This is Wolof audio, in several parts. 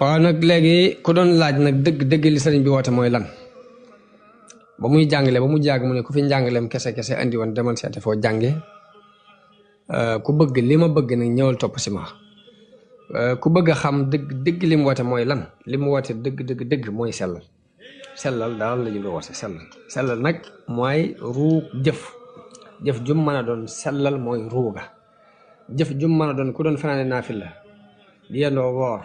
waaw nag léegi ku doon laaj nag dëgg li sëriñ bi woote mooy lan ba muy jàngale ba mu jàgg mu ne ku fi njàngaleem kese andi woon demal seete foo jànge ku bëgg li ma bëgg nag ñëwal topp si ma ku bëgg a xam dëgg li mu woote mooy lan li mu woote dëgg mooy sellal daal la ñu woote sellal nag mooy ruug jëf jum mën a doon sellal mooy ruuga jëf jum mën a doon ku doon fanaane naafila di yendoo woor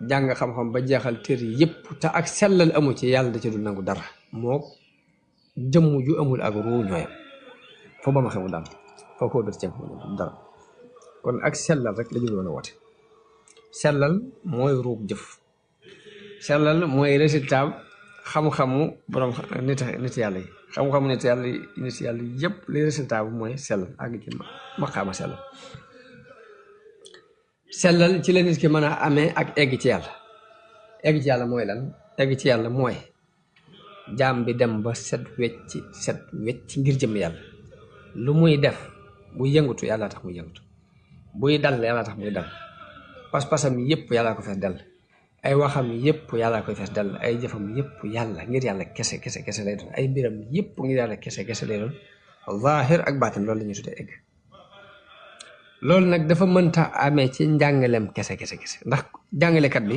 jàng xam-xam ba jeexal téere yépp te ak sellal amu ci yàlla da ci du nangu dara moo jëmm ju amul ak ruu ñooyam foo ba ma xamul daal foo ko def ci dara kon ak sellal rek la ñu doon a woote sellal mooy ruug jëf sellal mooy résultat xam-xamu borom nit yàlla yi xam-xamu nit yàlla yépp li résultat bu mooy sellal àgg ci maqaama sellal ci la nit ki mën a amee ak egg ci yàlla mooy lan egg ci yàlla mooy jaam bi dem ba set wecc ngir jëm yàlla lu muy def buy yëngutu yàlla tax muy yëngutu buy dal yàlla tax muy dal pas-pasam yépp yàlla ko fees dal ay waxam yépp yàlla koy fees dal ay jëfam yépp yàlla ngir yàlla kese lay doon ay mbiram yépp ngir yàlla kese lay doon zaahir ak baatin loolu la ñuy tuddee egg loolu nag dafa mënta amee ci njàngaleem kese ndax jàngalekat bi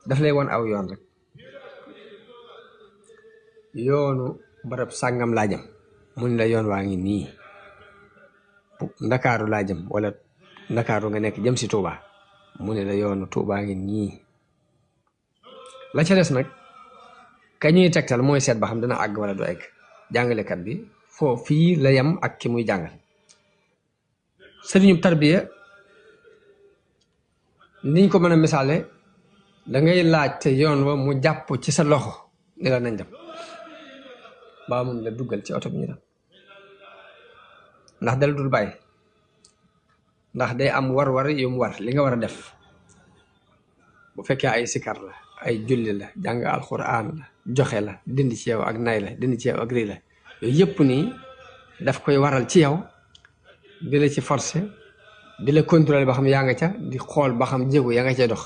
daf lay won aw yoon rek yoonu barab sàngam laa jëm mu ne la yoon waa ngi nii ndakaaru laa jëm wala ndakaaru nga nekk jëm si Touba mu ne la yoonu Touba ngi nii la ca des nag ka ñuy tegtal mooy seet ba xam dina àgg wala du egg jàngalekat bi foo fii la yem ak ki muy jàngal sëriñu tarbiya niñ ko mën a misaale dangay laaj te yoon wa mu jàpp ci sa loxo ni la nañ dem baa mun la duggal ci oto bi ñu dem ndax dal dul bàyyi ndax day am war yu mu war li nga war a def bu fekkee ay sikar la ay julli la jàng alxuraan la joxe la dindi ci yow ak nay la dindi ci yow ak rii la yooyu yëpp nii daf koy waral ci yow di la ci forcé di la contrôler ba xam yaa nga ca di xool ba xam jéego yaa nga cee dox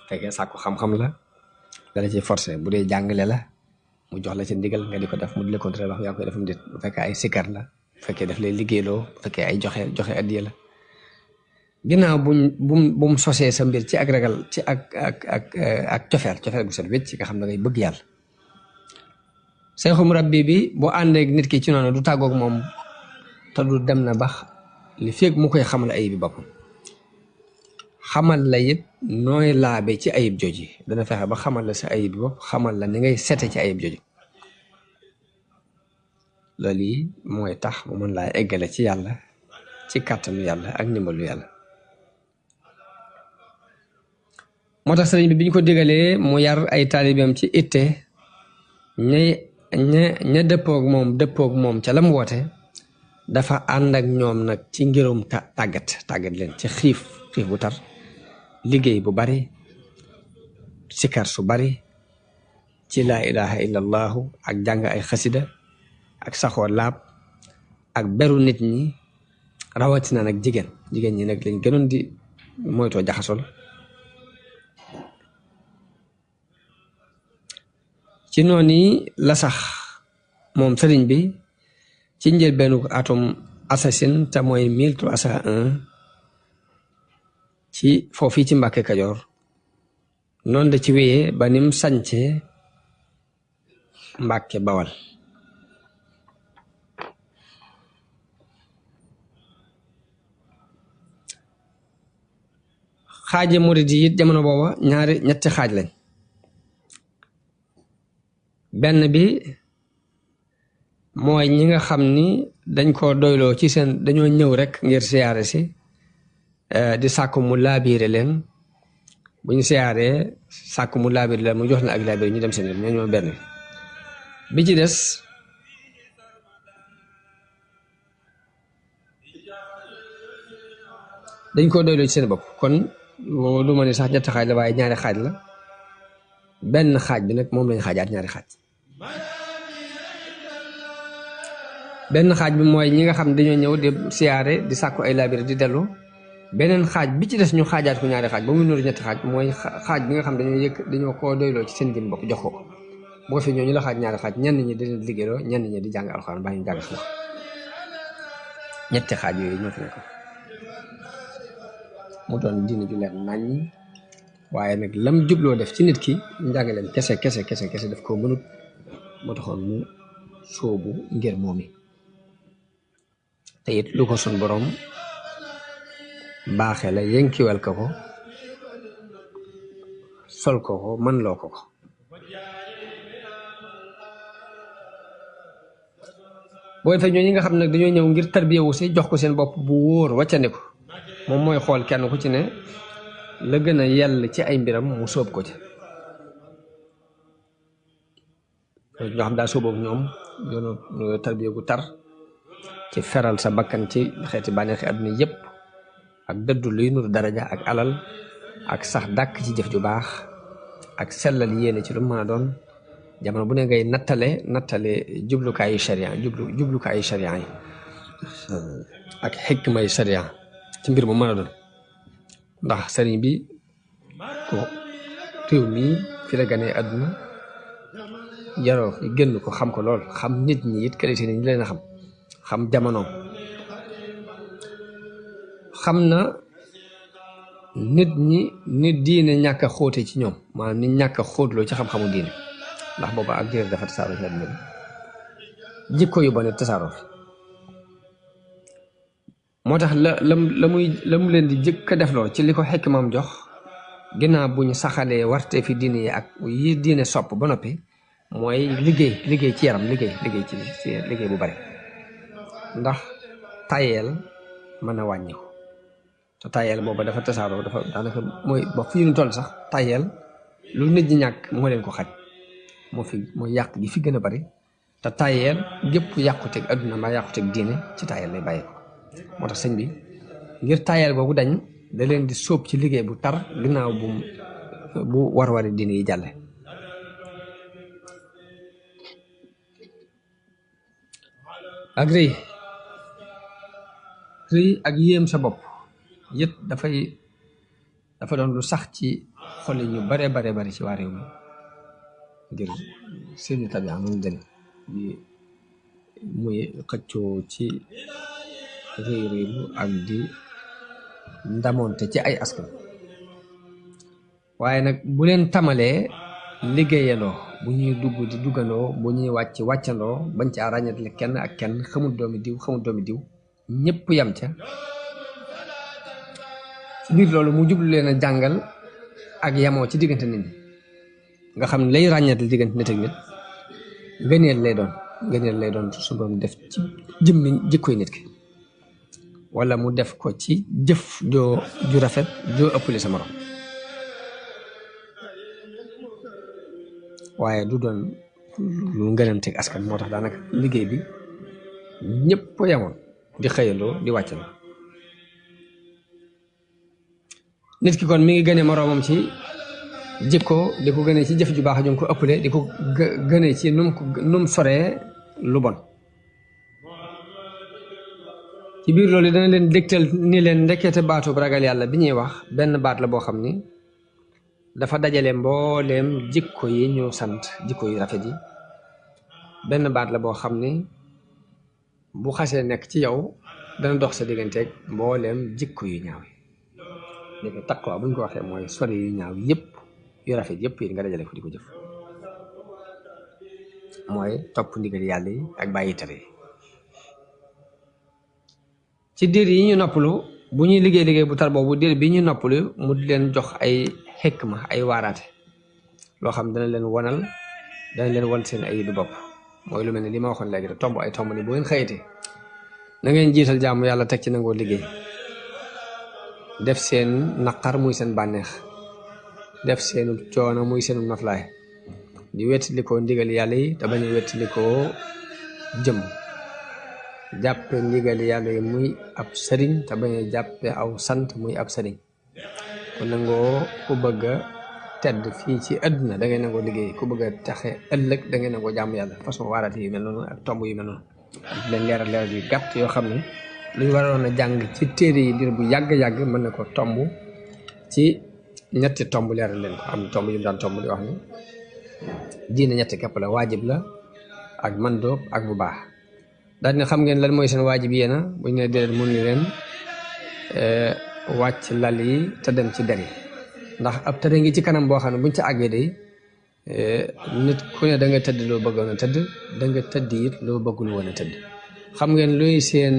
fekkee sàkku xam-xam la dala ci forcé bu dee jàngale la mu jox la ci ndigal nga di ko def mu di la contrôler ba xam yaa ngi koy defam déet bu fekkee ay sikar la bu fekkee daf lay liggéeyloo bu fekkee ay joxe addiya la ginnaaw bum sosee sa mbir ci ak ragal ci ak cofeel gu set wécc nga xam ne ngay bëgg yàlla seexu murabbi bi bu àndeek nit ki ci noonu du tàggoog moom te du dem na bax li feeg mu koy xamal ayib bi boppam xamal la it nooy laabe ci ayib jooji dana fexe ba xamal la sa ayib bi bopp xamal la ni ngay sete ci ayib jooji loolu yi mooy tax mu mën laa eggale ci yàlla ci kàttanu yàlla ak ndimbalu yàlla moo tax sëriñ bi biñ ko digalee mu yar ay taalibeem ci itte ña dëppoog moom ca lam woote dafa ànd ak ñoom nag ci ngirum tàggat leen ci xiif bu tar liggéey bu bari sikar su bari ci laa ilaha illallahu ak jàng ay xasida ak saxoo laab ak beru nit ñi rawatina nag jigéen ñi nag lañ gënoon di moytoo jaxasol ci noonu la sax moom sëriñ bi ci njëlbeenu atum assasine te mooy 1301 ci foofii ci Mbàkke Kajoor noonu la ci wéyee ba nim sañce Mbàkke Bawal xaaje murid yi it jamono booba ñetti xaaj lañ benn bi mooy ñi nga xam ni dañ ko doyloo ci seen dañoo ñëw rek ngir siyaare si di sàkku mu laabiire leen bu ñu siyaaree sàkku mu laabiire leen mu jox na ak laabiire ñu dem seen yoon ñoo benn bi ci des dañ ko doyloo ci seen bopp kon lu ma ne sax ñetti xaaj la waaye ñaari xaaj la benn xaaj bi nag moom lañ xaajaat ñaari xaaj benn xaaj bi mooy ñi nga xam dañoo ñëw di siyaare di sàkku ay laabire di dellu beneen xaaj bi ci des ñu xaajaat ko ñaari xaaj ba mu nuru ñetti xaaj mooy xaaj bi nga xam dañoo koo doyloo ci seen jëm bopp jox ko bu ko fi ñoo ñu la xaaj ñaari xaaj ñenn ñi di leen liggéeyloo ñenn ñi di jàng alxuraan baa ñu jàng xam ñetti xaaj yooyu ñoo fi nekk mu doon diine ju leer nañ waaye nag lam jubloo def ci nit ki njàngaleem kese daf koo mënut moo taxoon mu sóobu ngir moomi te it lu ko sun borom baaxee la yënkiwel ko sol ko man loo ko boo defee ñoo ñi nga xam nag dañoo ñëw ngir tarbiyewu si jox ko seen bopp bu wóor wàccandi ko moom mooy xool kenn ku ci ne la gën a yell ci ay mbiram mu sóob ko ci ñoo xam daa sóoboog ñoom yoonu tarbiye gu tar ci feral sa bakkan ci xeeti bànneexi àdduna yépp ak dëddu luy nuru daraja ak alal ak sax dàkk ci jëf ju baax ak sellal yéene ci lu mën a doon jamono bu ne ngay nattale jublukaayu sharia jublukaayu sharia yi ak xikmay sharia ci mbir mu mën a doon ndax sëriñ bi ko réew mi fi la ganee àdduna yaroo fi génn ko xam ko lool xam nit ñi it qualité ni ñu leen a xam jamonoom xam na nit ñi nit diine ñàkk a xóote ci ñoom maanaam nit ñàkk a xóotloo ci xam-xamu diine ndax booba ak diir dafa tasaaroo ci àdduna bi jikko yu bon tasaaroo fi moo tax la mu leen di jëkk a defloo ci li ko xikmaam jox ginnaaw bu ñu saxalee warte fi diine yi ak yi diine sopp ba noppi mooy liggéey ci yaram liggéey ci liggéey bu bari ndax tayeel mën a wàññi ko te tayeel booba dafa tasaaroo dafa daanaka mooy ba fii ñu toll sax tayeel lu nit ñi ñàkk moo leen ko xaj mooy yàq gi fi gën a bari te tayeel gépp yàquteeg adduna mbaa yàquteeg diine ci tayeel lay bàyyi ko moo tax sëñ bi ngir tayeel boobu dañ da leen di sóob ci liggéey bu tar ginnaaw bu war-wari diine yi jàlle ak rëy ak yéem sa bopp yët dafa doon lu sax ci xoli ñu bare ci waa réew mi ngir seeni tabi'a noonu den di muy xëccoo ci réylu ak di ndamoonte ci ay askan waaye nag bu leen tamalee liggéeyandoo bu ñuy dugg di duggandoo bu ñuy wàccandoo bañ ca ràññatle kenn ak kenn xamul doomi diw ñëpp yam ca ci biir loolu mu jublu leen a jàngal ak yamoo ci diggante nit ñi nga xam ne lay ràññatle diggante nit ak nit ngëneel lay doon su borom def ci jëmmi jikkoy nit ki wala mu def ko ci jëf ju rafet joo ëppale sa morom waaye du doon lu ngënanteeg askan moo tax daanaka liggéey bi ñëpp yamoon di xëyaloo di wàccaloo nit ki kon mi ngi gëne moroomam ci jikko di ko gëne ci jëf ju baax ju ko ëppale di ko gëne ci num soree lu bon ci biir loolu dana leen dégtal ni leen ndekkete baatu ragal yàlla bi ñuy wax benn baat la boo xam ni dafa dajale mbooleem jikko yi ñu sant jikko yu rafet yi benn baat la boo xam ni bu xasee nekk ci yow dana dox sa digganteeg mbooleem jikko yu ñaaw yi léegi taqwa bu ñu ko waxee mooy sori yu ñaaw yëpp yu rafet yëpp yi nga dajale ko di ko jëf mooy topp ndigal yàlla yi ak bàyyi tere yi ci diir yi ñu noppalu bu ñuy liggéey bu tar boobu diir bi ñu noppalu mu di leen jox ay xikma ay waaraate loo xam dana leen won seen ay du bopp mooy lu mel ne li ma waxoon léegi rek tomb ni bu ngeen xëyatee na ngeen jiital jaamu yàlla teg ci nangoo liggéey def seen naqar muy seen bànneex def seenu coono muy seenu noflaay di wettalikoo ndigal yàlla yi te bañ a wettalikoo jëm jàppe ndigal yàlla yi muy ab sëriñ te bañ a jàppe aw sant muy ab sëriñ ku nangoo ku bëgg a tedd fii ci àdduna da ngay nangoo liggéey ku bëgg a taxe ëllëg da ngay nangoo jàmm yàlla façon waaraate yu mel noonu ak tomb yu mel noonu di leen leeral yu gàtt yoo xam ne lu ñu waroon a jàng ci téere yi diir bu yàgg-yàgg mën na ko tomb ci ñetti tomb leeral leen ko am tomb yu mu daan tomb di wax ni diine ñetti képp la waajib la ak mandóob ak bu baax daal ne xam ngeen lan mooy seen waajib yéena buñ ne déedéet mun ni leen wàcc lal yi te dem ci der yi ndax ab tëre ngi ci kanam boo xam ne buñ ci àggee day nit ku ne da nga tëdd loo bëggoon a tëdd da nga tëdd it loo bëggul woon a tëdd xam ngeen luy seen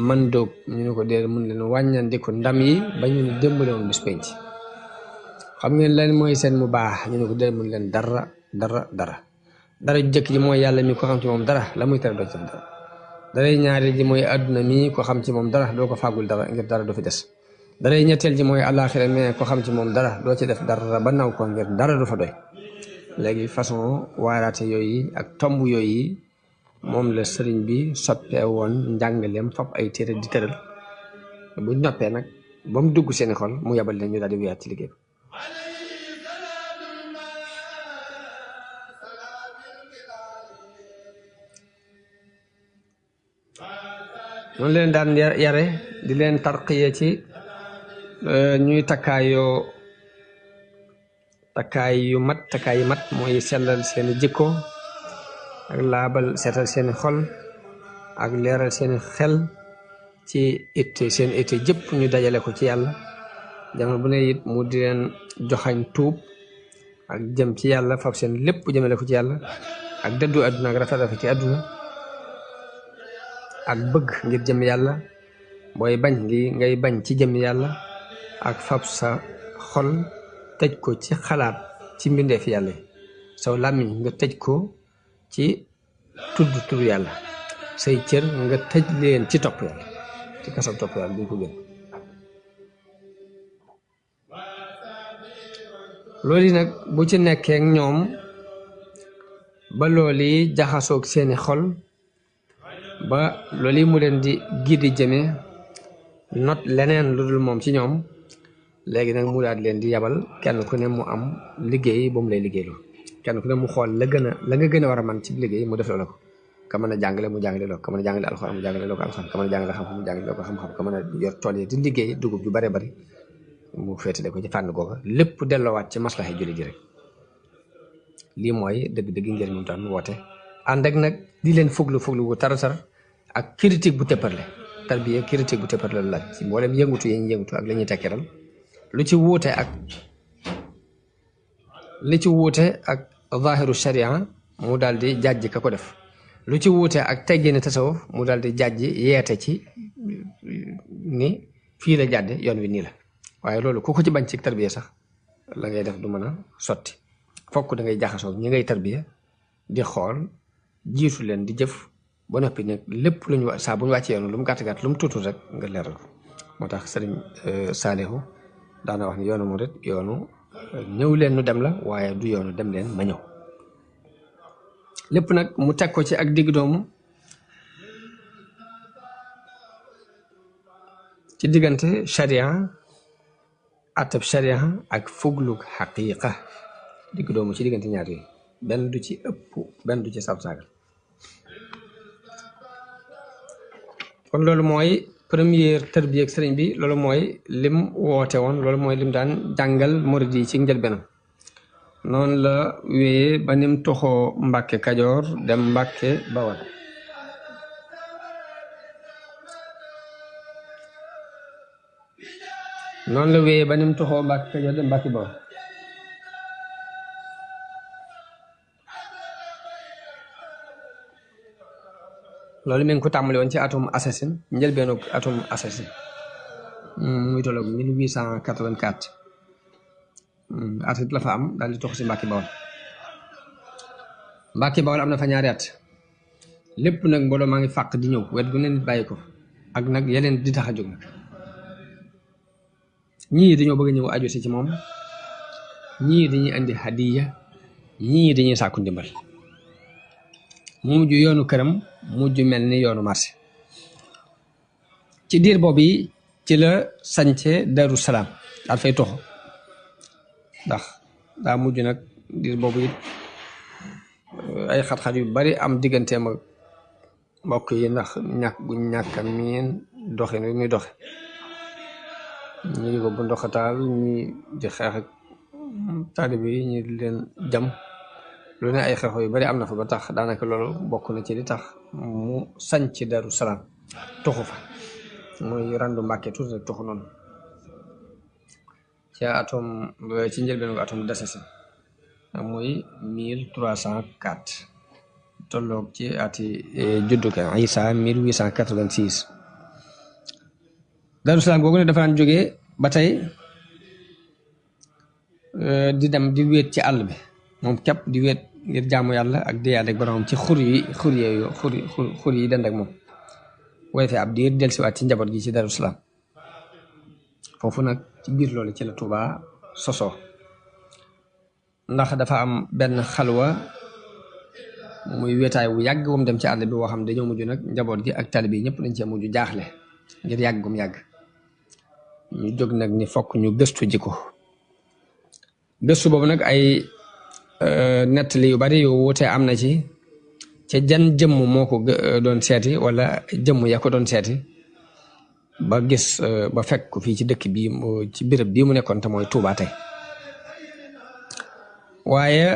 mandóob ñu ne ko déedéet mun leen wàññandiku ndam yi ba ñu ne démbale woon bis penc xam ngeen lan mooy seen mu baax ñu ne ko déedéet mun leen dara ju jëkk ji mooy yàlla mi ko xam ci moom dara la muy tere doo ci dara daray ñaareel ji mooy àdduna mi ko xam ci moom dara doo ko fàggul dara ngir dara du fi des daray ñetteel ji mooy àllaaxira mais ko xam ci moom dara doo ci def dara ba naw ko ngir dara du fa doy léegi façon waaraate yooyu ak tomb yooyu moom la sëriñ bi soppee woon njàngaleem fab ay téere di tëral bu noppee nag ba mu dugg seeni xol mu yabal leen ñu daal di wéyaat ci liggéey noonu leen daan yare di leen tarqiye ci ñuy takkaay yu mat mooy sellal seeni jikko ak laabal seetal seeni xol ak leeral seeni xel ci seen itte jëpp ñu dajale ko ci yàlla jamono bu ne it mu di leen joxañ tuub ak jëm ci yàlla fab seen lépp jëmale ko ci yàlla ak dëddu àdduna ak rafet ci àdduna ak bëgg ngir jëm yàlla booy bañ ngay bañ ci jëm yàlla ak fab sa xol tëj ko ci xalaat ci mbindeef yàlla saw làmmiñ nga tëj ko ci tudd tur yàlla say cër nga tëj leen ci topp yàlla ci kasaw topp yàlla duñ ko gën loolu nag bu ci nekkee ñoom ba loolu jaxasoog seeni xol ba loolu mu leen di gidi jëme not leneen lu dul moom ci ñoom léegi nag mu daal leen di yabal kenn ku ne mu am liggéey bu mu lay liggéeyloo kenn ku ne mu xool la nga gën a war a man ci liggéey mu def la ko ka mën a jàngale mu jàngale loo ka mën a jàngale alxuraan mu jàngale loo ko alxuraan ka mën a jàngale xam-xam mu jàngale loo ko xam-xam ka mën a yor tool yi di liggéey dugub ju bare bari mu féetale ko ci fànn googa lépp delloowaat ci maslaxa julli ji rek lii mooy dëgg-dëgg ngeen mu daan woote ànd ak nag di leen fuglu bu taratar ak critique bu tëpparle tarbiya critique bu tëpparle la laaj ci mboolem yëngutu yi ñu yëngutu ak la ñuy tekkiral lu ci wuute ak zahiru sharia mu daal di jàjj ka ko def lu ci wuute ak teggini tasawuf mu daal di jàjj yeete ci ni fii la jàdde yoon wi nii la waaye loolu ku ko ci bañ ci tarbiya sax la ngay def du mën a sotti fokk da ngay jaxasoo ñi ngay tarbiya di xool jiitu leen di jëf ba noppi nag lépp lu ñu saa bu ñu wàccee yoonu lu mu gàtt lu mu tuutul rek nga leeral ko moo tax sëriñ Saalihu daana wax ni yoonu murit yoonu ñëw leen nu dem la waaye du yoonu dem leen ma ñëw lépp nag mu teg ko ci ak digg doomu ci diggante sharia atab sharia ak fuglug xaqiqa digg doomu ci diggante ñaar yi benn du ci ëpp benn du ci sab-saagal kon loolu mooy première tarbiya ak sëriñ bi loolu mooy lim woote woon loolu mooy lim daan jàngal murid yi ci njëlbeenam noonu la wéyee ba nim toxoo Mbàkke Kajoor dem Mbàkke Bawal noonu la wéyee ba nim toxoo Mbàkke Kajoor dem Mbàkke Bawal loolu mi ngi ko tàmbali woon ci atum assassin njëlbeenu atum assassin muy tolloog 1884 at la fa am daal di tox si Mbàkke Bawal am na fa ñaari at lépp nag mbooloo maa ngi fàq di ñëw wet gu ne nit bàyyi ko ak nag yeneen di tax a jóg nag ñii dañoo bëgg ñëw aju si ci moom ñii dañuy andi hadiya ñii dañuy sàkku ndimbal mu mujj yoonu këram mujj mel ni yoonu marché ci diir boobu yi ci la sañce Daru Salaam daal fay toxo ndax daa mujj nag diir boobu it ay xat-xat yu bari am digganteem ak mbokk yi ndax ñàkk gu ñàkk a miin doxin wi muy doxe ñi di ko bu ndoxataal ñi di xeex ak taalibe yi ñi di leen jam lu ne ay xeexoo yu bari am na fa ba tax daanaka loolu bokk na ci li tax mu sañc Daru Salaam tuxu fa muy randu Mbàkke tuuti rek tuxu noonu ci njëlbeenu atom desesi muy 1304 tolloog ci ati judduka Isa 1886 Daru Salaam googu ne dafa daan jógee ba tey di dem di wéet ci àll bi moom képp di wéet ngir jaamu yàlla ak di yàlla ak boromam ci xur yi dend ak moom waaye fi ab diir dellusiwaat ci njaboot gi ci Daru Salaam foofu nag ci biir loolu ci la Touba sosoo ndax dafa am benn xalwa muy wéetaay wu yàgg wum dem ci àll bi woo xam dañoo mujj nag njaboot gi ak taalibe yi ñëpp dañ cee mujj jaaxle ngir yàgg gum yàgg ñu jóg nag ni fokk ñu gëstu ji ko gëstu boobu nag ay nettali yu bari yu wute am na ci ca jan jëmm moo ko doon seeti wala jëmm ya ko doon seeti ba gis ba fekk ko fii ci dëkk bi ci béréb bii mu nekkoon te mooy Touba tey waaye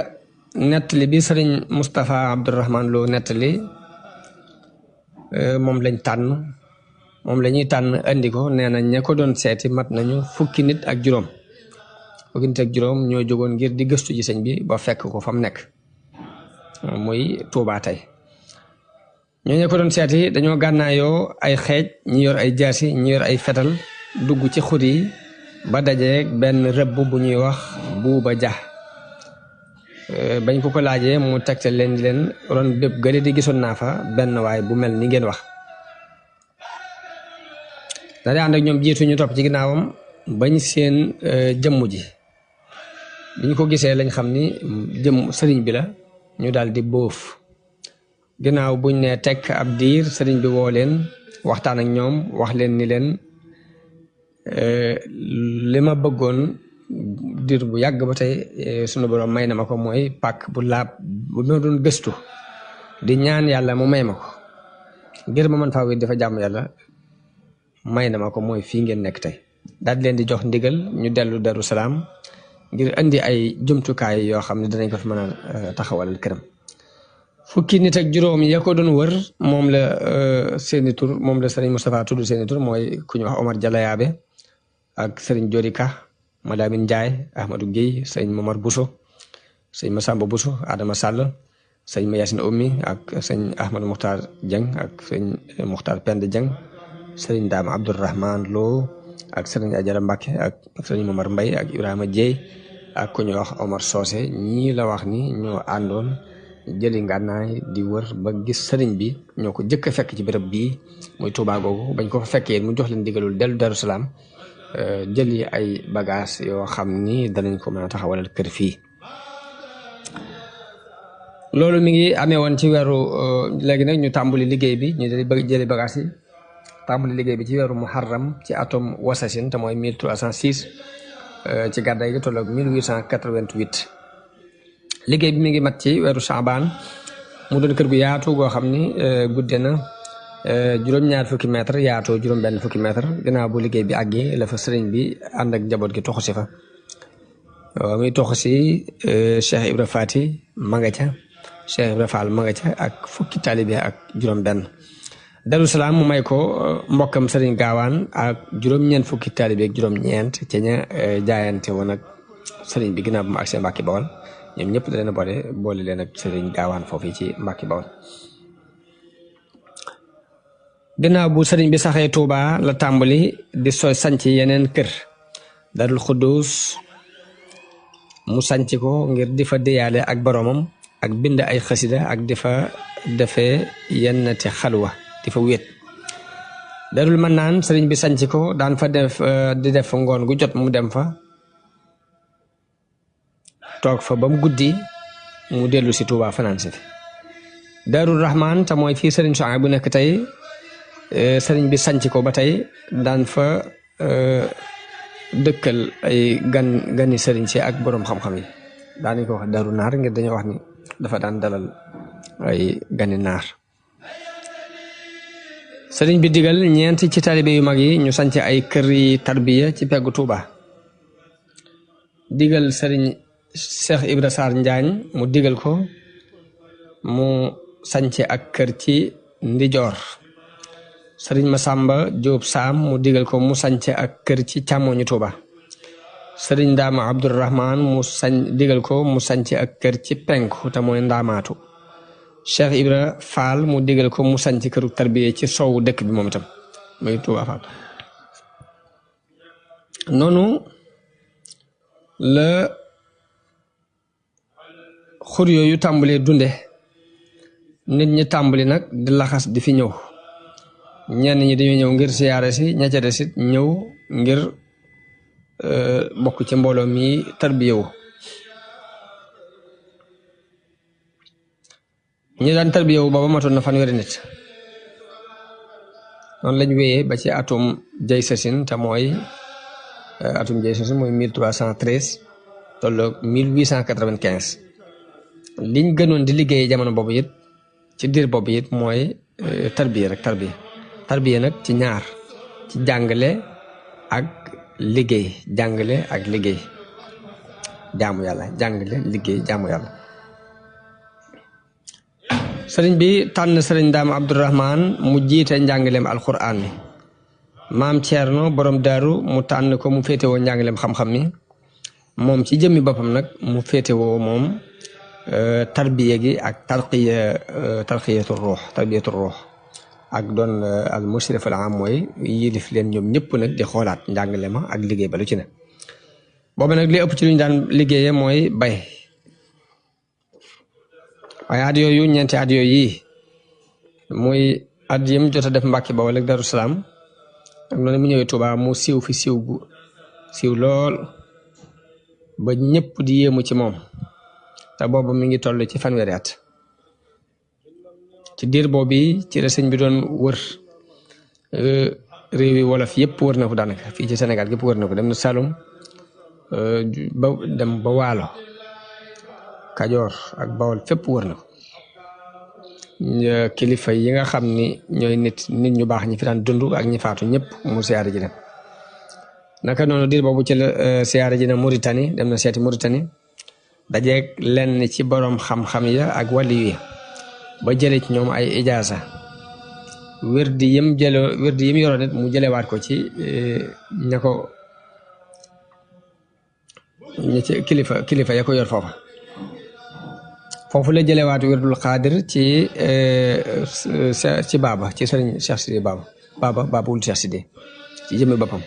nettali bi sëriñ Moustapha Abdourahman Lo nettali moom lañ tànn moom la ñuy tànn andi ko nee na ña ko doon seeti mat nañu fukki nit ak juróom ñoo jógoon ngir di gëstu ji sëñ bi ba fekk ko fa mu nekk muy Touba tey ñoo ña ko doon seeti dañoo gànnaayoo ay xeej ñi yor ay jaasi ñi yor ay fetal dugg ci xur yi ba dajeeg benn rëbb bu ñuy wax Buuba Ja bañ ko laajee mu tegte leen di leen ron bépp gële di gisoon naa fa benn waay bu mel ni ngeen wax da di ànd ak ñoom jiitu ñu topp ci ginnaawam bañ seen jëmm ji biñ ko gisee lañ xam ni sëriñ bi la ñu daal di bóof ginnaaw buñ ne tekk ab diir sëriñ bi woo leen waxtaan ak ñoom wax leen ni leen li ma bëggoon diir bu yàgg ba tey sunu borom may na ma ko mooy pàkk bu laab bu ma doon gëstu di ñaan yàlla mu may ma ko ngir ma mën faa wéet dafa jàmm yàlla may na ma ko mooy fii ngeen nekk tey daal di leen di jox ndigal ñu dellu Daru Salaam ngir indi ay jumtukaay yoo xam ne danañ ko fi mën a taxawalal këram fukki nit ak juróom ya ko doon wër moom la seeni tur moom la sëriñ Moustapha tudd seeni tur mooy ku ñu wax Omar Jalayaabe ak sëriñ Jodika Madamine Ndiaye Ahmadou Guèye sëñ Momar Bousso sëñ Massamba Bousso Adama Sall sëñ Mayasine Oumy ak sëñ Ahmadou Mokhtar Dieng ak sëñ Mokhtar Pend Dieng sëriñ Dame Abdourahman Lo ak sëriñ Ajara Mbacke ak sëriñ Momar Mbaye ak Ibrahima Dieye ak ku ñuy wax Omar Socé ñii la wax ni ñoo àndoon jëli ngànnaay di wër ba gis sëriñ bi ñoo ko jëkk a fekk ci béréb bii muy Touba googu bañ ko fa fekkee mu jox leen digalul dellu Daru Salaam jëli ay bagage yoo xam ni danañ ko mën a taxawalal kër fii loolu mi ngi amee woon ci weeru léegi nag ñu tàmbali liggéey bi ñu jëli bagage yi tàmbali liggéey bi ci weeru Muharram ci atom wasasin te mooy 1306 ci gàddaay gi tolloog 1888 liggéey bi mi ngi mat ci weeru Saabaan mu doon kër gu yaatu goo xam ni gudde na juróom-ñaar fukki mètre yaatoo juróom-benn fukki mètre gannaaw bu liggéey bi àggee la fa sëriñ bi ànd ak njaboot gi toxu si fa muy toxu si Cheikh Ibra Fati ma nga ca Cheikh Ibra Fall ma nga ca ak fukki taalibe ak juróom-benn Daru Salaam mu may ko mbokkam sëriñ Gaawaan ak juróom-ñeent fukki taalibe ak juróom-ñeent ca ña jaayante woon ak sëriñ bi ginnaaw bu mu agsee Mbàkke Bawol ñoom ñëpp da leen a boole leen ak sëriñ Gaawaan foofu ci Mbàkke Bawol ginnaaw bu sëriñ bi saxee Touba la tàmbali di sanc yeneen kër Darul Xuddus mu sanc ko ngir di fa déyaale ak boromam ak bind ay xasida ak di fa defee yennati xalwa di fa wéet Darul Mannaan sëriñ bi sanc ko daan fa di def ngoon gu jot mu dem fa toog fa ba mu guddi mu dellu si Touba fanaan si fi Darul Rahman te mooy fii sëriñ Sohaybu bu nekk tey sëriñ bi sanc ko ba tey daan fa dëkkal ay gani sëriñ si ak boroom xam-xam yi daanañ ko wax Daru Naar ngir dañoo wax ni dafa daan dalal ay gani naar sëriñ bi digal ñeent ci taalibe yu mag yi ñu sanc ay kër yi tarbiya ci peggu Tuuba digal sëriñ Cheikh Ibra Sarr Njaañ mu digal ko mu sanc ak kër ci ndijoor sëriñ Masamba Jóob Saam mu digal ko mu sanc ak kër ci càmmoñu Tuuba sëriñ Ndaama Abdurahmaan mu digal ko mu sanc ak kër ci penku te mooy ndaamaatu Cheikh Ibra Fall mu digal ko mu sanc këru tarbiya ci soowu dëkk bi moom itam muy Tuuba Fall noonu la xur yooyu tàmbalee dunde nit ñi tàmbali nag di laxas di fi ñëw ñenn ñi dañoo ñëw ngir siyaare si ña ca des it ñëw ngir bokk ci mbooloo mi tarbiyewu ñi daan tarbiyewu booba matoon na fanweeri nit noonu lañ wéyee ba ci atum jay sasin te mooy atum jay sasin mooy 1313 tolloog 1895 liñ gënoon di liggéeyee jamono boobu it ci diir boobu it mooy tarbiya rek tarbiya nag ci ñaar ci jàngale ak liggéey jàngale ak liggéey jaamu yàlla jàngale liggéey jaamu yàlla sëriñ bi tànn sëriñ Daam Abdurahmaan mu jiite njàngaleem alquran mi maam Ceerno borom daaru mu tànn ko mu féetewoo njàngaleem xam-xam mi moom ci jëmmi boppam nag mu féetewoo moom tarbiya gi ak tarbiyatu ruux ak doon al mushrif al am mooy yilif leen ñoom ñëpp nag di xoolaat njàngale ma ak liggéey ba lu ci ne boobu nag li ëpp ci lu ñu daan liggéeyee mooy bay waaye at yooyu ñeenti at yooyu yi muy at yim jot a def Mbàkke Bawol ak Daru Salaam ak noonu mu ñëwee Tuubaa mu siiw fi siiw lool ba ñëpp di yéemu ci moom te boobu mi ngi toll ci fanweeri at ci diir boobu ci la sëñ bi doon wër réew yi wolof yëpp wër na ko daanaka fii ci Sénégal yëpp wër na ko dem na Saloum dem ba Waalo Kajoor ak Bawol fépp wër na ko kilifa yi nga xam ni ñooy nit ñu baax ñi fi daan dund ak ñi faatu ñëpp mu siyaare ji dem naka noonu diir boobu ci la siyaare ji na Mauritanie dem na seeti Mauritanie dajeeg lenn ci borom xam-xam ya ak wàlli yi ba jële ci ñoom ay ijaasa wérdi yim yoroon nit mu jëlewaat ko ci ña ci kilifa ya ko yor foofu la jëlewaat wérdul xaadir ci baaba ci sëriñ Cheikh Sidi baaba wul Cheikh Sidi ci jëmmi boppam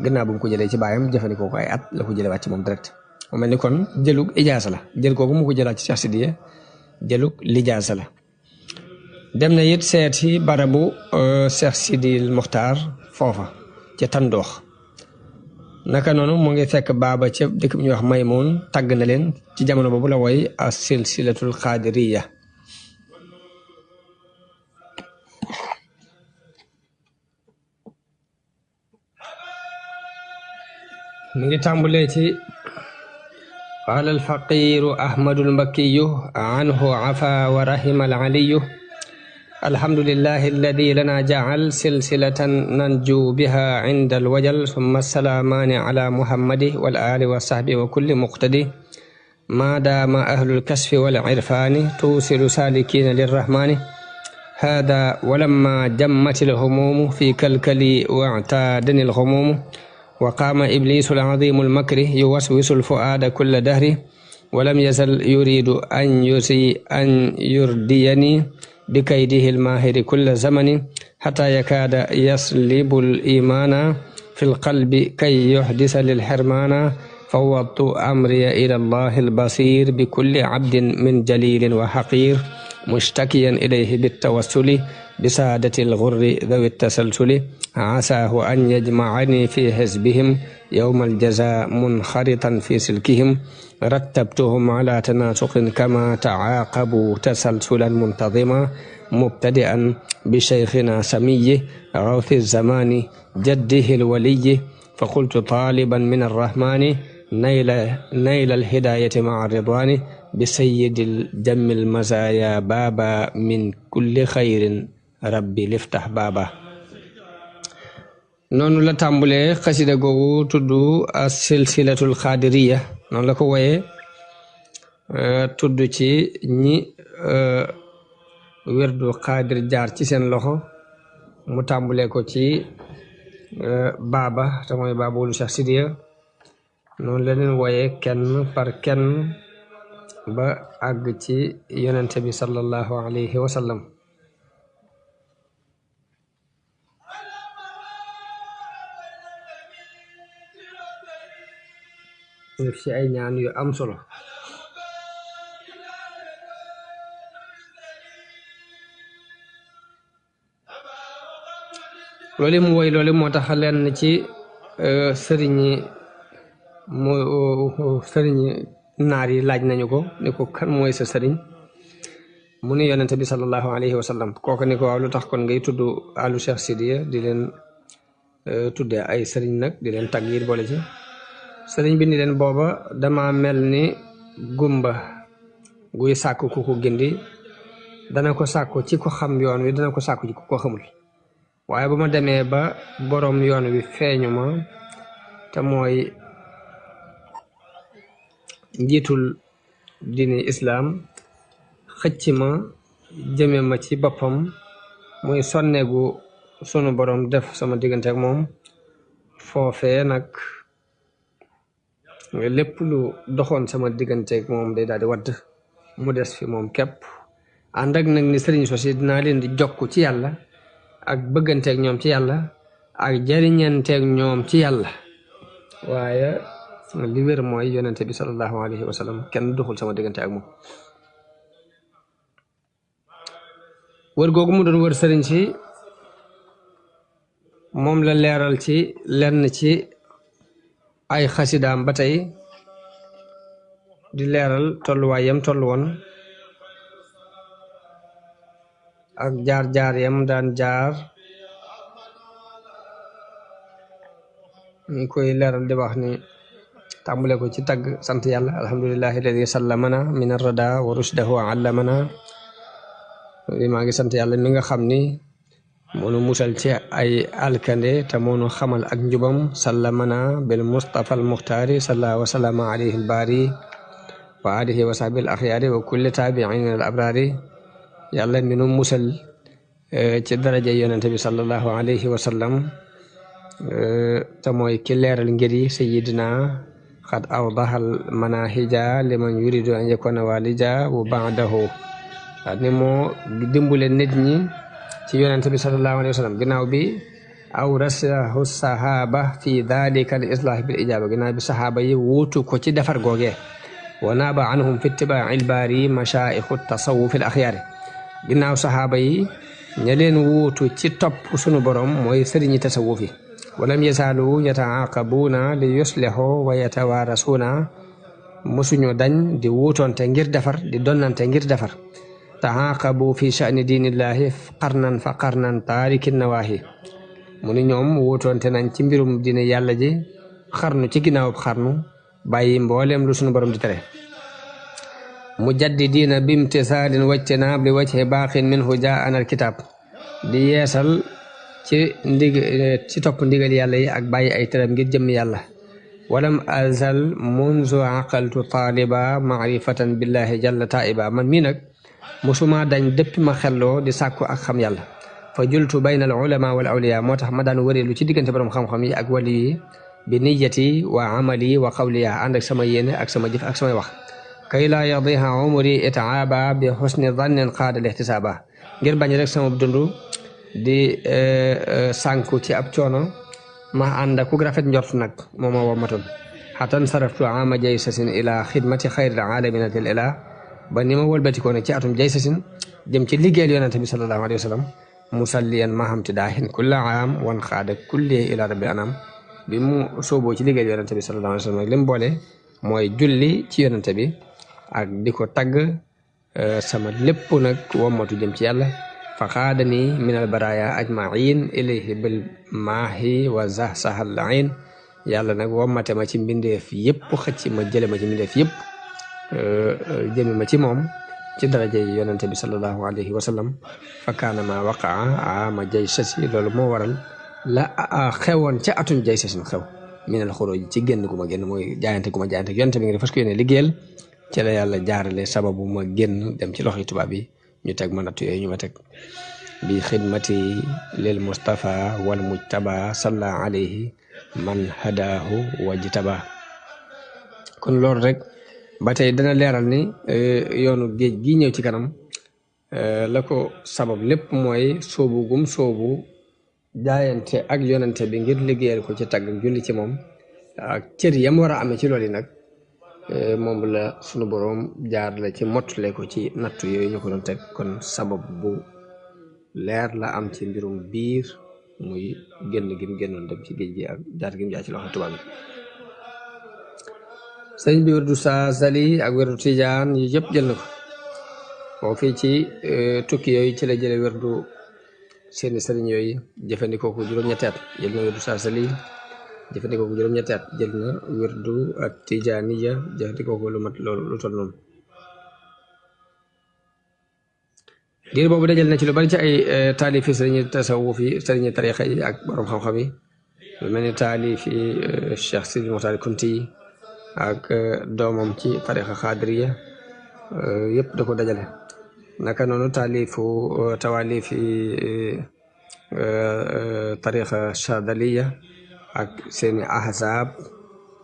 gannaaw bu mu ko jëlee ci baayam jëfandikoo ko ay at la ko jëlewaat ci moom direct mu mel ni kon jëlug ijaasa la jël kooku mu ko jëlaat ci Cheikh Sidi jëlug lijaasa la dem na it seeti barabu Cheikh Sidil Muxtaar foofa ca Tandoox naka noonu mu ngi fekk baaba ca dëkk bi ñuy wax Maymoun tàgg na leen ci jamono boobu la woy as silsilatul xaadiriya mi ngi tàmbulee ci qaala alfaqiru ahmadul mbakkiyu anhu afa wa rahima alaliyu alhamdulillahi alladi lana jacal silsilatan nanju biha inda alwajal summa salaamaani ala muhammadi wal ali wa sahbi wa kulli muqtadi ma daama ahlul kasfi wal irfaani tuusilu salikina lirrahmani hada walamma jammat alhumumu fi kalkali wa i'taadani alhumumu wa qaama iblisu alcazimu almakri yuwaswisu alfuaada kulla dahri walam yazal yuridu an yurdiyani بكيده الماهر كل زمن حتى يكاد يصلب الإيمان في القلب كي يحدث للحرمان فوضت أمري إلى الله البصير بكل عبد من جليل وحقير مشتكيا إليه بالتوسل بسادة الغر ذوي التسلسل عساه أن يجمعني في حزبهم يوم الجزاء منخرطا في سلكهم رتبتهم على تناسق كما تعاقبوا تسلسلا منتظما مبتدئا بشيخنا سميه غوث الزمان جده الولي فقلت طالبا من الرحمن نيل الهداية مع الرضوان بسيد الجم المزايا بابا من كل خير rabbi liftah baaba. noonu la tàmbulee xasida googu tudd as silsilatul xaadiriya, noonu la ko woyee tudd ci ñi werdu xaadir jaar ci seen loxo, mu tàmbulee ko ci baaba te mooy baabulu Cheikh Sidiya. noonu la leen woyee kenn par kenn ba àgg ci yonente bi sallallahu alayhi wa sallam. def ci ay ñaan yu am solo. loolu mu woy loolu moo tax lenn ci sëriñi naar yi laaj nañu ko ni ko kan mooy sa sëriñ, mu ni yonente bi sallallahu alayhi wa sallam. kooku ni ko waaw lu tax kon ngay tudd alu Cheikh Sidiya di leen tuddee ay sëriñ nag di leen tagg yi boole ci. sëriñ bi ni leen booba dama mel ni gumba guy sàkku ku ko gindi, dana ko sàkku ci ko xam yoon wi, dana ko sàkku ci ku ko xamul. waaye bu ma demee ba boroom yoon wi feeñu ma te mooy njiitul diini islaam, xëcc ma jëme ma ci boppam, muy sonneegu sunu boroom def sama diggante ak moom, foofee nag lépp lu doxoon sama diggante ak moom day daal di wadd, mu des fi moom képp. ànd ak nag ni sëriñ sosi dinaa leen di jokk ci yàlla ak bëgganteeg ñoom ci yàlla ak jariñanteeg ñoom ci yàlla, waaye li wér mooy yonente bi sallallahu alayhi wa sallam kenn doxul sama diggante ak moom. wër googu mu doon wër sëriñ si moom la leeral ci lenn ci ay xasidaam ba tey, di leeral tolluwaay yam tollu woon ak jaar-jaar yam daan jaar. ñu koy leeral di wax ni tàmbale ko ci tagg sant yàlla, alhamdulillahi alladi sallamana min arrada wa rushdahu allamana. maa ngi sant yàlla mi nga xam ni moonu musal ci ay alkande te moonu xamal ak njubam. sallamana bil mustafa al muxtaari salla wa sallama alayhi al baari wa alihi wa sahbi al axyaari wa kulli taabiin al abraari. yàlla mi nu musal ci daraja yonente bi sallallahu alayhi wa sallam te mooy ki leeral ngir yi sayidina xad awdahal manahija liman yuridu an yakuna walija wa baadahu. ni moo dimbule nit ñi ci yonente bi sallallahu alayhi wa sallam ginnaaw bi aw rasahu sahaba fi dalika al islah bil ijaba, ginnaaw bi sahaaba yi wuutu ko ci defar googee. wa naaba anhum fi ittibai al baari mashaayixu tasawuf al axyaari, ginnaaw sahaaba yi ña leen wuutu ci topp sunu borom mooy sëriñi tasawuf yi. walam yasaalu yataaqabuuna li yuslihu wa yatawaarasuuna, mosuñu dañ di wuutoonte ngir defar, di donnante ngir defar. taaqabu fi sha'ni diinillahi qarnan fa qarnan taariki nawaahi, mu ni ñoom wuutoonte nañ ci mbirum diine yàlla ji xarnu ci ginnaaw xarnu, bàyyi mbooleem lu sunu borom di tere. mujaddidiina bimtisaalin wajtinaab li wajhi baaqin minhu jaa'ana alkitaab, di yeesal ci topp ndigal yàlla yi ak bàyyi ay teram ngir jëm yàlla. walam azal munzu aqaltu taaliba maarifatan billahi jalla taiba, man mii nag musuma dañ dëppi ma xelloo di sàkku ak xam yàlla. fa jultu bayna al ulama wal awliya, moo tax ma daan wëreelu ci diggante borom xam-xam yi ak wali yi. bi niyati wa amali wa qawliya, ànd ak sama yéene ak sama jëf ak samay wax. kay laa yadiha umri itaaba bi xusni dannin qaada lihtisaaba, ngir bañ rek sama dund di sànku ci ab coono, ma ànd ak ku rafet njort nag moo ma womatoon. xatan saraftu ama jaysasin ila xidmati xayril alamina til ila, ba ni ma wëlbatikoo nag ci atum jaysasin jëm ci liggéeyal yonente bi sallallahu alayhi wa sallam. musalliyan mahamti daahin kulla aam wan xaada kulli ila rabbi anam. bi mu sooboo ci liggéeyal yonente bi sallallahu alayhi wa sallam nag li mu boole mooy julli ci yonente bi ak di ko tagg, sama lépp nag wommatu jëm ci yàlla. fa xaadani min al baraya ajmain ilayhi bil maahi wa zahsahal ain, yàlla nag wommate ma ci mbindeef yëpp, xëcc ma jële ma ci mbindeef yëpp jëme ma ci moom ci daraja yi yonente bi sallallahu alayhi wa sallam fa kaana ma waqaa ama jay sasi loolu moo waral la xewoon ca atum jay sasin xew minal xuruj ci génn gu ma génn mooy jaayante gu ma jaayante yonente bi nga fas ko yéene liggéeyal ci la yàlla jaarale sababu ma génn dem ci loxoy tubaab yi ñu teg ma nattu yooyu ñu ma teg bi xidmati lil mustafa wal mujtaba salla alayhi man hadaahu wajtaba kon loolu rek ba tey dana leeral ni yoonu géej gi ñëw ci kanam la ko sabab lépp mooy soobu gum soobu jaayante ak yonante bi ngir liggéeyal ko ci tagg julli ci moom ak cër yam war a amee ci loolu yi nag moom la sunu boroom jaar la ci mottale ko ci nattu yooyu ñu ko doon teg kon sabab bu leer la am ci mbirum biir muy génn gi mu génnoon dem ci géej gi ak jaar gi mu jaar ci loxo tubaab bi sëriñ bi werdu Saasali ak werdu Tijaan yi yëpp jël na ko moo fii ci tukki yooyu ci la jële werdu seeni sëriñ yooyu jëfandikoo ko juróom-ñetti at jël na werdu Saasali jëfandikoo ko juróom-ñetti at jël na werdu ak Tijaaniya jëfandikoo ko lu mat loolu lu toll noonu diir boobu dajal na ci lu bari ci ay taalifi sëriñi tasawuf yi sëriñi tarixa yi ak borom xam-xam yi lu mel ni taalifi Cheikh Sidi Moxtaar Kunti ak doomam ci tarixa xaadiriya yëpp da ko dajale naka noonu tawaalifi tarixa chadaliya ak seeni ahzaab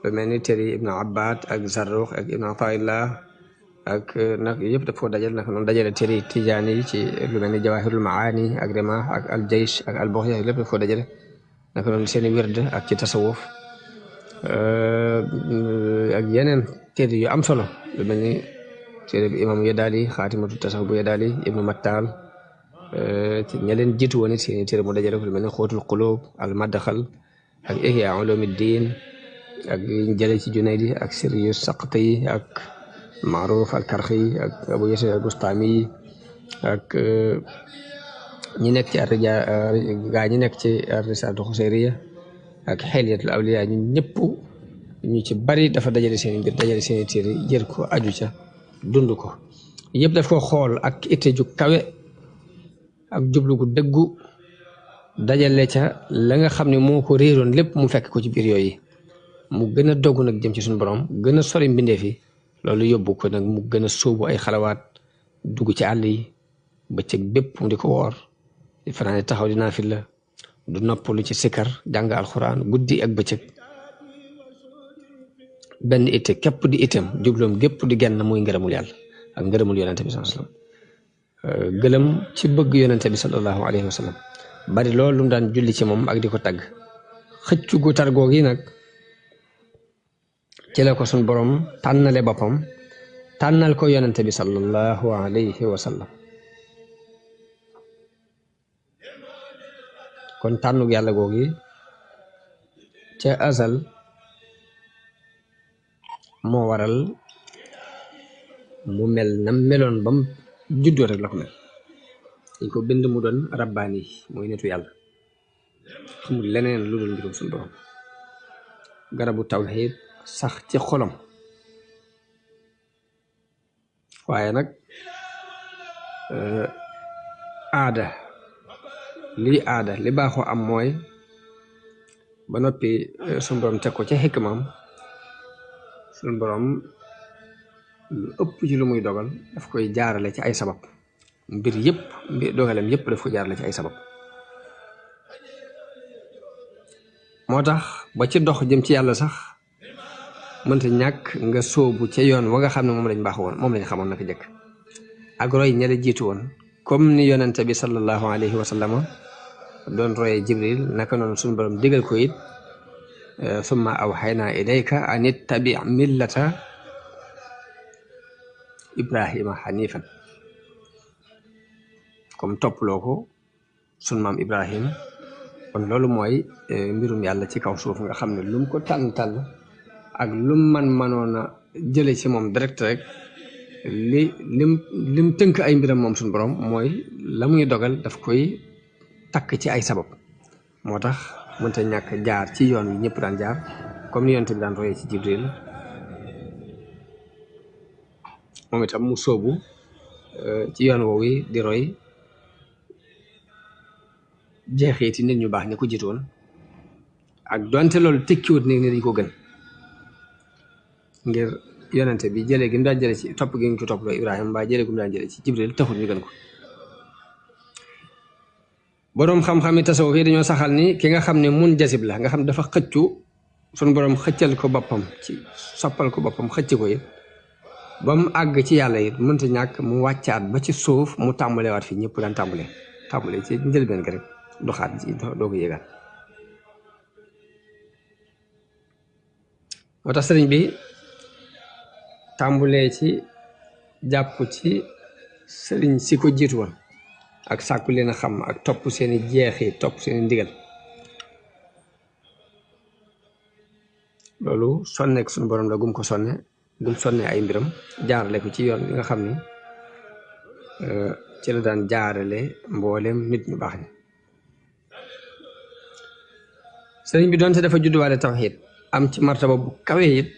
lu mel ni téeri Ibnu Abbad ak Zarruq ak Ibnu Ataillah ak nag yëpp daf ko dajale naka noonu dajale téeri Tijaani yi ci lu mel ni Jawahirul Maani ak Rima ak al Jaysh ak al Bughya lépp daf ko dajale naka noonu seeni wird ak ci tasawuf ak yeneen téere yu am solo lu mel ni téere bi imam Yadaali xaatimatu tasawuf bu Yadaali Ibnu Mattal ci ña leen jiitu woon it seeni téere mu dajale ko lu mel ni Xóotul Quluub al Madxal ak Ihya Ulumuddin ak yiñ jële ci Junaydi ak Siryu Saqti ak Maaruf al Karxi ak Abu Yasir al Bustami ak ñi nekk ci gaa ñi nekk ci Risaalatu Xuseyriya ak Xilyatul Awliya ñu ñëpp ñu ci bari dafa dajale seen mbir dajale seen téere jër ko aju ca dund ko yëpp daf ko xool ak itte ju kawe ak jublu gu dëggu dajale ca la nga xam ne moo ko réeroon lépp mu fekk ko ci biir yooyu mu gën a dogg nag jëm ci suñu borom gën a sori mbindeef yi loolu yóbbu ko nag mu gën a sóobu ay xalawaat dugg ci àll yi bëccëg bépp mu di ko woor di fanaane taxaw di naafila du noppalu ci sikkar jàng alxuraan guddi ak bëccëg benn itte képp di itam jubloom gépp di genn muy ngërëmul yàlla ak ngërëmul yonente bi sallallahu alayhi wasallam gëlëm ci bëgg yonente bi sallallahu alayhi wasallam bari loolu lu mu daan julli ci moom ak di ko tagg xëccu gu tar googi nag ci la ko suñ borom tànnale boppam tànnal ko yonente bi sallallahu alayhi wasallam kon tànnug yàlla googi ca azal moo waral mu mel na meloon bam juddoo rek la ko mel dañ ko bind mu doon rabbaani mooy nitu yàlla xamul leneen lu dul mbirum suñu borom garabu tawxiid sax ci xolam waaye nag aada li baaxoo am mooy ba noppi suñu borom teg ko ca xikmaam suñu borom lu ëpp ci lu muy dogal daf koy jaarale ci ay sabab mbir dogalem yëpp daf ko jaarale ci ay sabab moo tax ba ci dox jëm ci yàlla sax mënta ñàkk nga sóobu ca yoon wa nga xam ne moom lañ baax woon moom lañ xamoon naka jëkk ak roy ña la jiitu woon comme ni yonente bi sallallahu alayhi wa sallam doon roye Jibril naka noonu suñu borom digal ko it summa awxaynaa ilayka an ittabi millata Ibrahima xanifan comme topploo ko sun maam Ibrahim kon loolu mooy mbirum yàlla ci kaw suuf nga xam ne lum ko tànn ak lum manoon a jële ci moom direct rek lim tënk ay mbiram moom suñu borom mooy la muy dogal daf koy takk ci ay sabab moo tax mënta ñàkk jaar ci yoon wi ñëpp daan jaar comme ni yonent bi daan royee ci Jibril moom itam mu sóobu ci yoon woowu di roy jeexiti nit ñu baax ñi ko jiitoon ak donte loolu tekkiwut ni dañ ko gën ngir yonente bi jëlee gi mu daan jële ci topp gi ñu ko topp loo Ibrahima mbaa jëlee gu mu daan jële ci Jibril taxul ñu gën ko boroom xam-xam yi tasawuf yi dañoo saxal ni ki nga xam ne mun jasib la nga xam dafa xëccu suñu boroom xëccal ko boppam ci soppal ko boppam xëcc ko it ba mu àgg ci yàlla it mënta ñàkk mu wàccaat ba ci suuf mu tàmbalewaat fi ñëpp daan tàmbale ci njëlbeen gi rek doxaat ci doo ko yëgaat moo tax sëriñ bi tàmbulee ci jàpp ci sëriñ si ko jiitu woon ak sàkku leen a xam ak topp seeni jeexi topp seeni ndigal loolu sonneek suñu borom la gum ko sonne ay mbiram jaarale ko ci yoon li nga xam ni ci la daan jaarale mboolem nit ñu baax ni sëriñ bi doonte dafa judduwaale tawxiid am ci martaba bu kawe it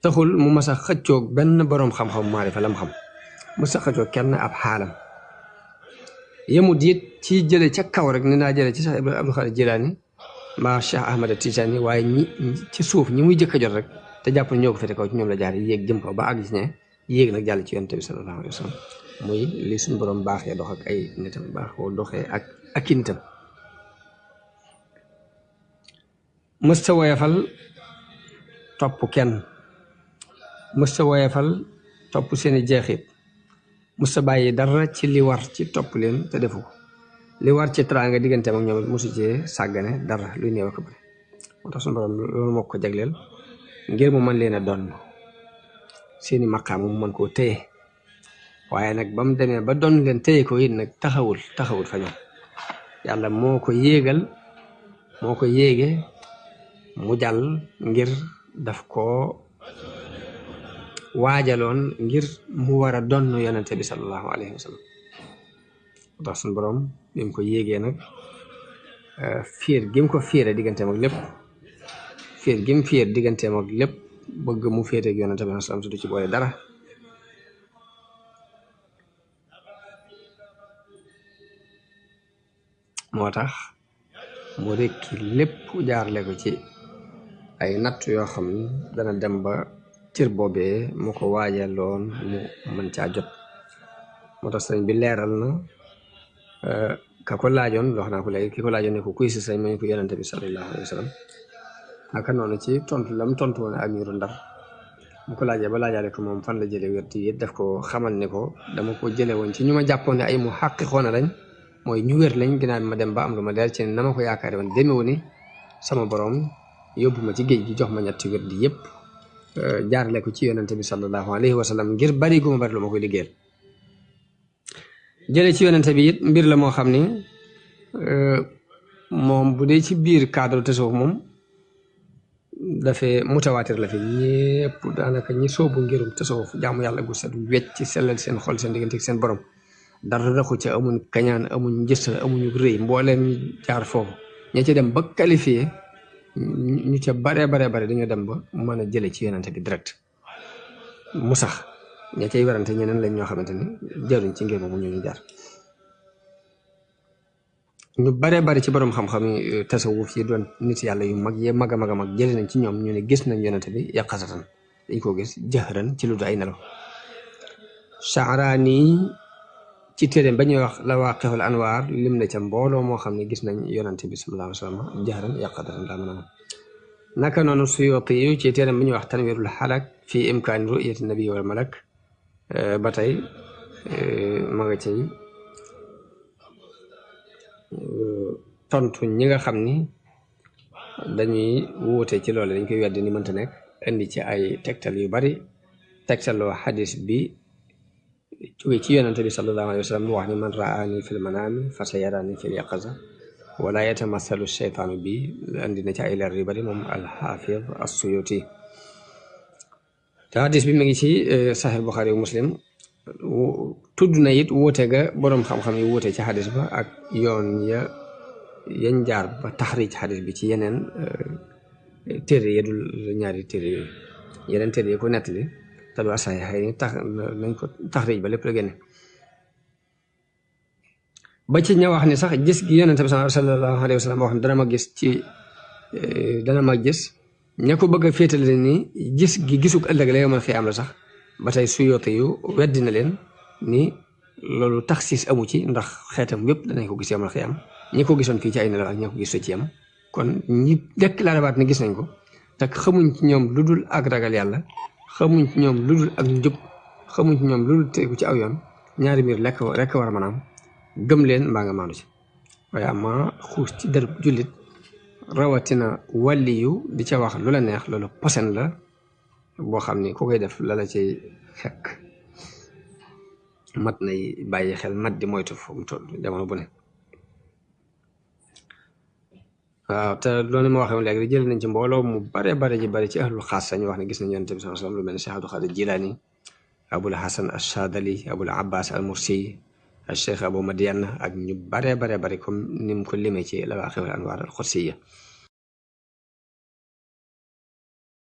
taxul mu mas a xëccoog benn boroom xam-xam maarifa lam xam mas a xëccoog kenn ab xaalam yemut it ci jële ca kaw rek ni naa jële ci Cheikh Abdul Xaadir Jilaani mbaa Cheikh Ahmad Tijaani waaye ñi ci suuf ñi muy jëkk a jot rek te jàpp ne ñoo ko fete kaw ci ñoom la jaar yéeg jëm kaw ba àgg ci ne yéeg nag jàll ci yonent bi sallallahu alayhi wa sallam muy li suñu borom baaxee dox ak ay nitam baaxoo doxee ak i nitam mësta woyafal topp kenn mësta woyafal topp seeni jeexit mësta bàyyi dara ci li war ci topp leen te defu ko li war ci teraanga digganteem ak ñoom mësu cee sàggane dara luy néew ak bëri moo tax suñu borom loolu moo ko jagleel ngir mu mën leen a doon seeni maqaam mu mën koo téye waaye nag ba mu demee ba doon leen téye ko it nag taxawul fa ñoom yàlla moo ko yéege mu jàll ngir daf ko waajaloon ngir mu war a donn yonente bi sallallahu alayhi wa sallam moo tax suñu borom bi mu ko yéegee nag fiir gi mu ko fiire digganteem ak lépp fiir gi mu fiir digganteem ak lépp bëgg mu féete ak yonente bi sallallahu alayhi wa sallam du ci boole dara moo tax mu rekki lépp jaarle ko ci ay natt yoo xam ni dana dem ba cër boobee mu ko waajaloon mu mën caa jot moo tax sëriñ bi leeral na ka ko laajoon wax naa ko léegi ki ko laajoon ne ko kuy si sëriñ ma ñu ko yonente bi sallallahu alayhi wa sallam naka noonu ci tontu lam tontu woon ak amiru Ndar mu ko laajee ba laajaale ko moom fan la jële wérti it daf ko xamal ni ko dama ko jële woon ci ñu ma jàppoon ne ay mu xàqi xoona lañ mooy ñu wér lañ ginnaaw bi ma dem ba am lu ma leer ci ne na ma ko yaakaare woon demewu ni sama borom yóbbu ma ci géej gi jox ma ñetti wér di yëpp jaarale ko ci yonente bi sallallahu alayhi wa sallam ngir bari gu ma bari lu ma koy liggéeyal jële ci yonente bi it mbir la moo xam ni moom bu dee ci biir cadre tasawuf moom dafee mutawaatir la fi ñépp daanaka ñi soobu ngirum tasawuf jaamu yàlla gu set wecc ci sellal seen xol seen diggante ak seen borom dara raxu ca amuñ kañaan amuñ njëstal amuñu rëy mbooleem jaar foofu ña ci dem ba qualifié ñu ca bare dañoo dem ba mën a jële ci yonente bi direct mu sax ña cay werante ñeneen lañ ñoo xamante ni jaruñ ci ngir moomu ñu jaar ñu bare ci borom xam-xam yi tasawuf yi doon nit yàlla yu mag yee mag a mag jële nañ ci ñoom ñu ne gis nañ yonente bi yaqasatan dañ koo gis jëxëran ci lu du ay nelaw Sha'rani ci téeréem ba ñuy wax Lawaqihul Anwaar lim na ca mbooloo moo xam ne gis nañ yonente bi sallallahu alayhi wa sallam jahran yaqadatan daa mën a naka noonu Suyuti yu ci téeréem ba ñuy wax Tanwirul Halak fi imkaani ru'yati nabi wal malak ba tey ma nga cay tontu ñi nga xam ni dañuy wuute ci loolu dañ koy weddi ni mënta nekk indi ci ay tegtal yu bari tegtaloo xadis bi jóge ci yonente bi sallallahu alayhi wa sallam mu wax ni man raani fil manaami fa sayarani fil yaqaza wala yatamathalu sheytaanu bi andi na ci ay leer yu bari moom alxaafid as-Suyuti te hadis bi mi ngi ci Sahih Bukhari Muslim tudd na it wuute ga boroom xam-xam yi wuute ci hadis ba ak yoon yañ jaar ba taxriij hadis bi ci yeneen téere ya dul ñaari téere yooyu yeneen téere yi ko nettali te du asaay xëy tax nañ ko taxriij ba lépp la génne ba ci ña wax ni sax gis gi yonente bi sallallahu alayhi wa sallam wax ne dana ma gis ña ko bëgg a féetale ni gis gi gisuk ëllëg la yomal xiyaam la sax ba tey Suyuuti yu weddi na leen ni loolu taxsiis amu ci ndax xeetam yépp danañ ko gis yomal xiyaam ñi ko gisoon fii ci ay nelaw ak ñi ko gis ci am kon ñi déclaré waat ne gis nañ ko te xamuñ ci ñoom lu dul ak ragal yàlla xamuñ ci ñoom lu dul ak njub xamuñ ci ñoom lu dul tegu ci aw yoon ñaari mbir rekk war a mën a am gëm leen mbaa nga maandu ci waaye ama xuus ci derub jullit rawatina wàlliyu di ca wax lu la neex loolu posen la boo xam ni ku koy def la cay fekk mat nay bàyyi xel mat di moytu fu mu toll jamono bu ne waaw te loolu ma waxee léegi jël nañ ci mbooloo mu bare ci ahlul xaas ñu wax ne gis nañ yonent bi sallallahu alayhi wasallam lu mel ne Cheikh Abdul Xaadir Jilaani Abul Hasan Ash-Shaadili Abul Abbas al-Mursi Cheikh Abu Madiana ak ñu bare comme ni mu ko limee ci Lawaaqi'ul Anwaar al-Qudsiyya